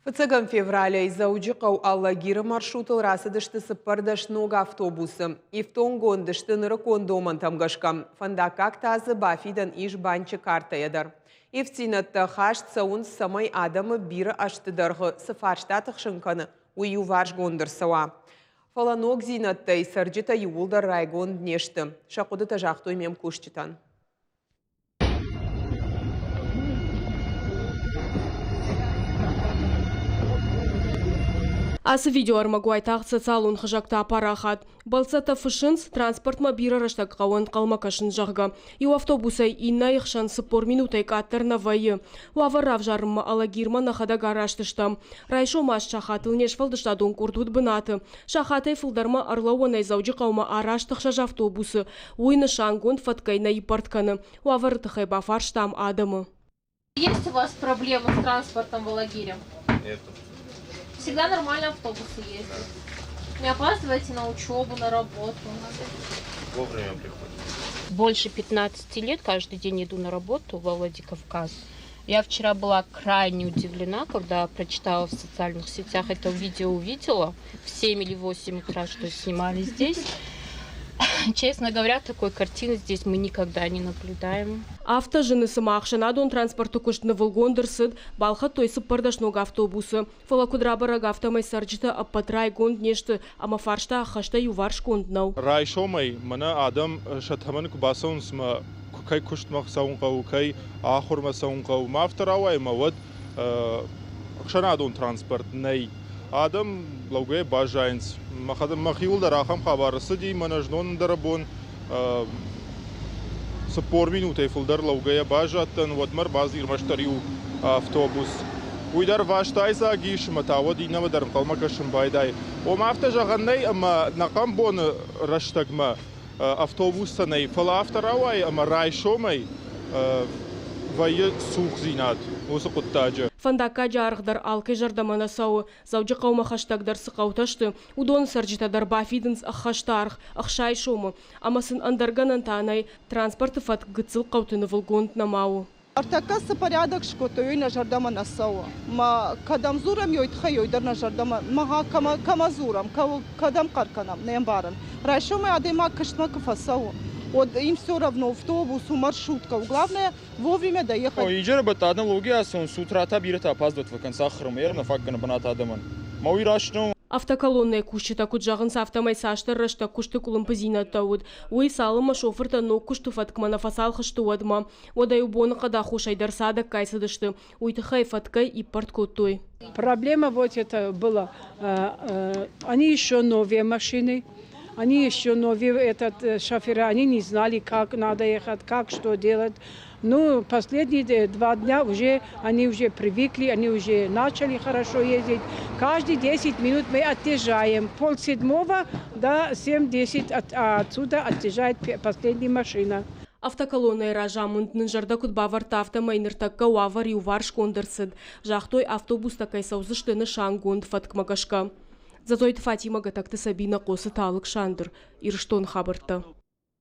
Фыццӕгӕм февралӕй Дзӕуджыхъӕу Алагиры маршрутыл рацыдысты 14 ног автобусы. Ифтонггонд сты нырыккон домӕнтӕм гӕсгӕ. Фӕндаггаг та дзы бафидӕн ис банчы картӕйӕ дӕр. Ивддзинӕдтӕ хаст цӕуынц, цӕмӕй адӕмы бирӕ ӕзты дӕргъы цы фарста тыхсын кӕны, уый иуварсгонд ӕрцӕуа. Фӕлӕ ногдзинӕдтӕй цӕрджытӕ иууылдӕр райгонд не сты. Сӕ хъуыдытӕ загътой ме мкусджытӕн. Ацы видеоӕрмӕг уайтагъд социалон хызӕгты апарахат. Бӕлццӕттӕ фыссынц, транспортмӕ бирӕ рӕстӕг хъӕуы ӕнхъӕлмӕ кӕсын, зӕгъгӕ. Иу автобусӕй иннӕйы хсӕн 40 минутӕй къаддӕр нӕ вӕййы. Уавӕр равзарынмӕ Алагирмӕ нӕхӕдӕг араст стӕм. Райсом аст сахатыл не сфӕлдыстадон къорд уыд бынаты. Сахатӕй фылдӕрмӕ ӕрлӕууӕнӕй Дзӕуджыхъӕумӕ араст ӕхсӕз автобусы. Уый нысангонд фӕткӕй нӕ иппӕрд кӕны. Уавӕры тыххӕй бафарстам адӕмы. Есть у вас проблемы с транспортом в Алагире? Нету. Всегда нормально автобусы ездят? Да. Не опаздываете на учебу, на работу? Вовремя приходим. Больше 15 лет каждый день иду на работу во Владикавказ. Я вчера была крайне удивлена, когда прочитала в социальных сетях это видео, увидела в 7 или 8 утра, что снимали здесь. Честно говоря, такой картины здесь мы никогда не наблюдаем. Афтӕ зыны, цыма ӕхсӕнадон транспорты куыст нывылгонд ӕрцыд, балхӕдтой 14 ног автобусы. Фӕлӕ куыд рабӕрӕг, афтӕмӕй цӕрджытӕ ӕппӕт райгонд не сты ӕмӕ фарста ӕххӕстӕй иуварсгонд нӕу. Райсомӕй мӕнӕ адӕм сӕ тӕмӕны куы бацӕуынц мӕ кӕй куыстмӕ цӕуын хъӕуы, кӕй ахуырмӕ цӕуын хъӕуы, ма афтӕ рауайы ӕмӕ уӕд ӕхсӕнадон транспорт нӕй. Адӕм лӕугӕйӕ баззайынц. Мӕхиуыл дӕр ахӕм хабар ӕрцыди, мӕнӕ знон ӕндӕр бон 40 минутӕй фылдӕр лӕугӕйӕ баззадтӕн, уӕдмӕ ӕрбацыди ӕрмӕстдӕр иу автобус. Уый дӕр вастайдзаг ис ӕмӕ та уӕд иннӕмӕ дӕр ӕнхъӕлмӕ кӕсын байдайы. Ома афтӕ зӕгъӕн нӕй, ӕмӕ нӕхъӕн боны рӕстӕгмӕ автобустӕ нӕй, фӕлӕ афтӕ рауайы, ӕмӕ райсомӕй вӕййы цухдзинад уыцы хъуыддаджы. Фӕндаггаджы аргъ дӕр алкӕй зӕрдӕмӕ нӕ цӕуы. Дзӕуджыхъӕумӕ хӕстӕгдӕр цы хъӕутӕ сты, уыдоны цӕрджытӕ дӕр бафидынц ӕххӕст аргъ, 60 сомы. Ӕмӕ сын ӕндӕр гӕнӕн та нӕй, транспорты фӕтк гыццыл хъӕуты нывылгонд нӕма у. Ӕртӕккӕ цы порядок скодтой, уый нӕ зӕрдӕмӕ нӕ цӕуы. Мӕ кӕдӕм дзурӕм, уый тыххӕй уый дӕр нӕ зӕрдӕмӕ мӕ кӕмӕ, кӕмӕ дзурӕм, кӕдӕм хъӕр кӕнӕм, не мбарын. Райсомӕй адӕймаг куыстмӕ куы фӕцӕуы, уӕд им все равно автобус у, маршрутка у. Главное вовремя доехать. Инженер бӕттадӕн логиасон с утра та бирӕтӕ опаздывать фӕкӕнынц ахуырмӕ, ернӕ фаг кӕны бынат адӕмӕн. Мӕ уый раст нӕу. Автоколоннӕйы кусджытӕ куыд зӕгъынц, афтӕмӕй цасдӕр рӕстӕг куысты къуылымпыдзинӕдтӕ уыд. Уый цалынмӕ шофыртӕ ног куысты фӕткмӕ нӕ фӕцалх сты, уӕдмӕ. Уӕдӕ-иу боныхъӕд аххосӕй дӕр цадӕггай цыдысты. Уый тыххӕй фӕткӕй иппӕрд кодтой. Проблема вот это была. Они еще новые машины, они еще новые этот, шоферы, они не знали, как надо ехать, как что делать. Ну, последние 2 дня уже они уже привыкли, они уже начали хорошо ездить. Каждые 10 минут мы отъезжаем. 6:30 до 7:10 отсюда отъезжает последняя машина. Автоколоннӕйы разамынд нын зӕрдӕ куыд бавӕрдта, афтӕмӕй ныртӕккӕ уавӕр иуварсгонд ӕрцыд. Загътой, автобустӕ кӕй цӕудзысты нысангонд фӕткмӕ гӕсгӕ. Дзӕцъойты Фатимӕ, Гӕтӕгты Сабинӕ, Хъоцыты Алыксандр, Ирыстоны хабӕрттӕ.